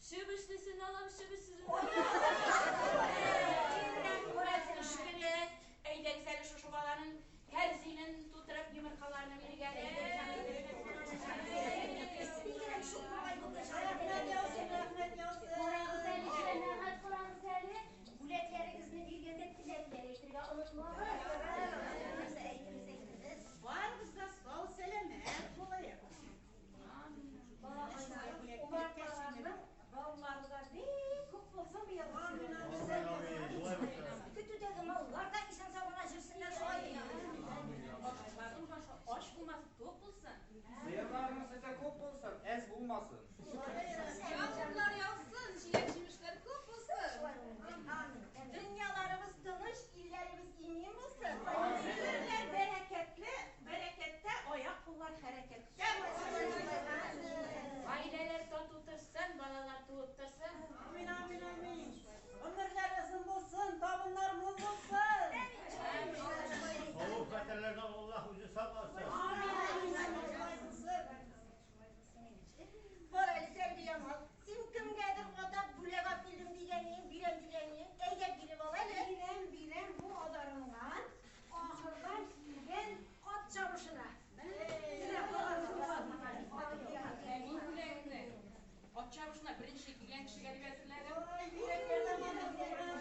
Чебешлесен алам, чебешсезен алам. Рәхмәт төшкере. Әйдәгез әле шушы баланың кәрзинен тутырып йомыркаларны бирик әле. Бигрәк шук малай булды. Рәхмәт яусын, рәхмәт яусын. Карагыз әле, җәмәгать, карагыз әле. Бүләкләрегезне биргәндә теләкләр әйтергә онытмагыз. Әйтербез, әйтербез. Барыбыз да сау-сәламәт булыйк. Умарталарның баллары да бик күп булсын быел. Көтүдәге маллар да исән-сау гына йөрсеннәр шулай. Ашларың башы ач булмасын, тук булсын. Сыерларның сөте күп булсын, әз булмасын. Яңгырлар яусын, җиләк-җимешләр күп булсын. Амин. Дөньяларыбыз тыныч, илләребез имин булсын. Гомерләр бәрәкәтле, бәрәкәттә, аяк-куллар хәрәкәттә булсын. Гаиләләр тату торсын, балалар туып торсын. Амин, амин, амин. Гомерләр озын булсын, табыннар мул булсын. Хәвеф хәтәрләрдән Аллаһ үзе сакласын. Амин, амин, амин. Шулай булсын. Бар әле Сәрбиямал, син кемгәдер атап бүләк алып килдем дигәнең, бирәм дигәнең, әйдә биреп ал әле. Бирәм, бирәм бу адарынган, ахырдан килгән ат чабышына. Менә Ә мин бүләгемне ат чабышына беренче килгән кешегә дип әзерләдем. Ой, бүләкләр дә матур булган.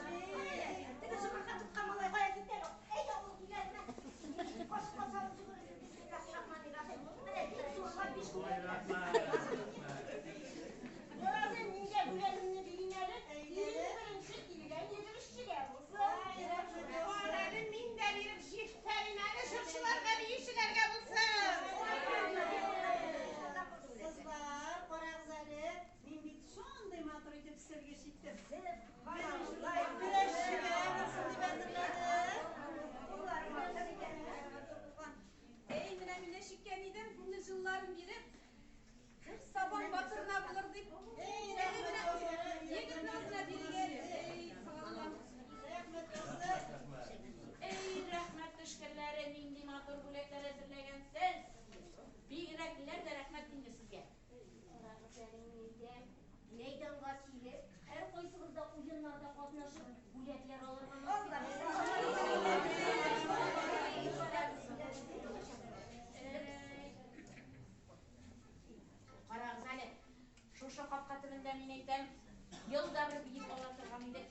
Теге йомырка тоткан малай кая китте әле? Әйдә, ул килә менә. Кашыкка салып җибәрерсең. Бисмиллаһир-рахманир-рахим. Менә бик зурлап биш Ой, бүләк. рәхмәт, рәхмәт. Бар әле мин дә бүләгемне бирим әле. Иң беренче килгән йөгерешчегә булсын. Бар әле мин дә биреп җиффәрим әле җырчыларга, биючеләргә булсын. Кызлар, карагыз әле, мин бит шундый матур итеп сөлге чиктем. Менә шулай көрәшчегә булсын дип әзерләдем. Куллары матур икән. Эй, менә мин дә чиккән идем, күңел җылыларын биреп. Сабан батырына булыр дип. Эй, Әле рәхмәт менә яусын. егетнең үзенә бирик әле. Эй, Аллам. Рәхмәт яусын. Эй, рәхмәт төшкерләре, нинди матур бүләкләр әзерләгәнсез. Бигрәкләр дә рәхмәт инде сезгә. Карагыз әле, мин әйтәм. Мәйданга килеп, һәркайсыгыз да уеннарда катнашып, бүләкләр алырга насыйп Эй, карагыз әле, шушы капка төбендә мин әйтәм, ел да бер биеп ала торган идек.